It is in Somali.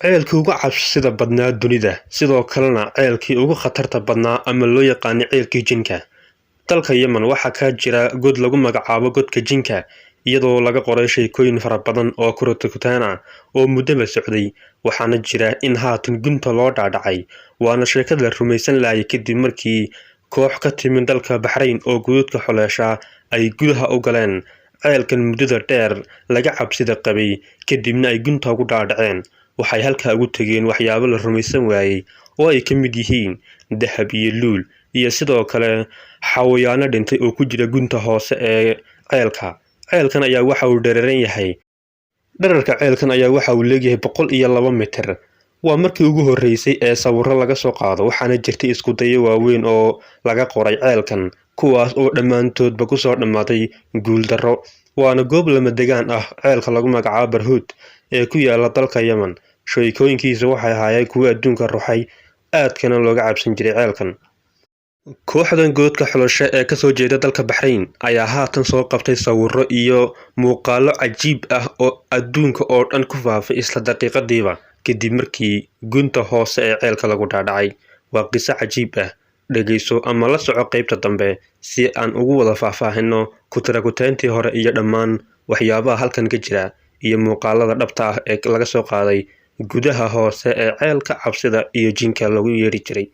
Ceelkii ugu cabsida badnaa dunida, sidoo kalena ceelkii ugu khatarta badnaa ama loo yaqaanay ceelkii jinka. Dalka Yemen waxaa ka jira god lagu magacaabo godka jinka, iyadoo laga qoray sheekooyin fara badan oo kuratukutaan ah oo muddaba socday, waxaana jira in haatan gunta loo dhaadhacay. Waana sheekada la rumaysan laayay kadib markii koox ka timid dalka Baxrayn oo godadka xoleesha ay gudaha u galeen ceelkan muddada dheer laga cabsida qabay, kadibna ay gunta ugu dhaadhaceen. Waxay halkaa ugu tegeen waxyaabo la rumaysan waayey oo ay ka mid yihiin dahab iyo luul iyo sidoo kale xawayaano dhintay oo ku jira gunta hoose ee ceelka. Ceelkan ayaa waxa uu dhereeran yahay. Dhererka ceelkan ayaa waxa uu leeyahay 102 mitir. Waa markii ugu horreysay ee sawirro laga soo qaado, waxaana jirtay isku dayo waaweyn oo laga qoray ceelkan, kuwaas oo dhammaantoodba kusoo dhammaaday guuldarro. Waana goob lama degaan ah ceelka lagu magacaabo Barhuud ee ku yaala dalka Yemen. Sheekooyinkiisa waxay ahaayeen kuwo adduunka ruxay, aadkana looga cabsan jiray ceelkan. Kooxdan godadka xulasho ee kasoo jeeda dalka Baxrayn ayaa haatan soo qabtay sawirro iyo muuqaallo cajiib ah oo adduunka oo dhan ku faafay isla daqiiqadiiba kadib markii gunta hoose ee ceelka lagu dhaadhacay. Waa qiso cajiib ah. Dhegayso ama la soco qaybta dambe si aan ugu wada faahfaahino kutarakuteyntii hore iyo dhammaan waxyaabaha halkan ka jira iyo muuqaalada dhabta ah ee laga soo qaaday gudaha hoose ee ceelka cabsida iyo jinka lagu yeeri jiray.